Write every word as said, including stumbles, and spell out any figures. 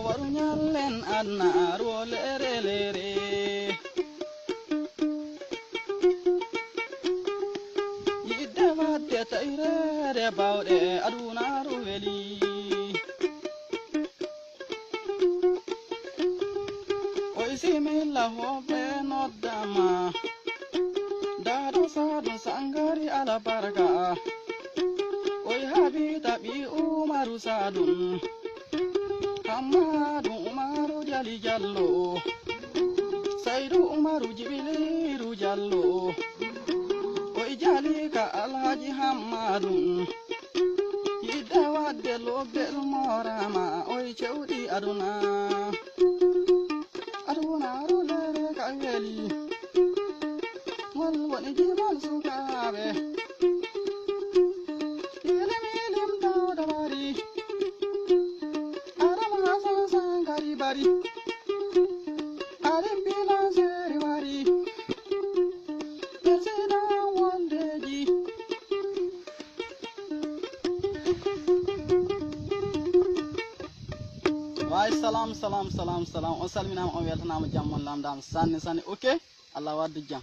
Waru ñallen annaaru o leere leere. Yiɗde waɗde tayreede bawɗe adunaaru weli. Oy similla hoɓɓe noddama. Daado Saadu Sangari alabarka. Oy Habita ɓi Umaru Saadu. Hammadu Umaru Jali Jallo. Saydu Umaru Jibiliru Jallo. Oy Jali ka Alhaji Hammadu. Yiɗde waɗde lobbel moorama, oy cewɗi aduna. Aduna rulere ka weli. Wal woni jimal sukaaɓe. Ilim ilim Dawda wari. Adam Hasan Sangari bari. Alim Bilanseri wari. Président Wondeji. Way, salam, salam, salam, salam. On salminaama, on weltanaama, jam mon lamndaama sanne, sanne. Ok? Allah waddu jam.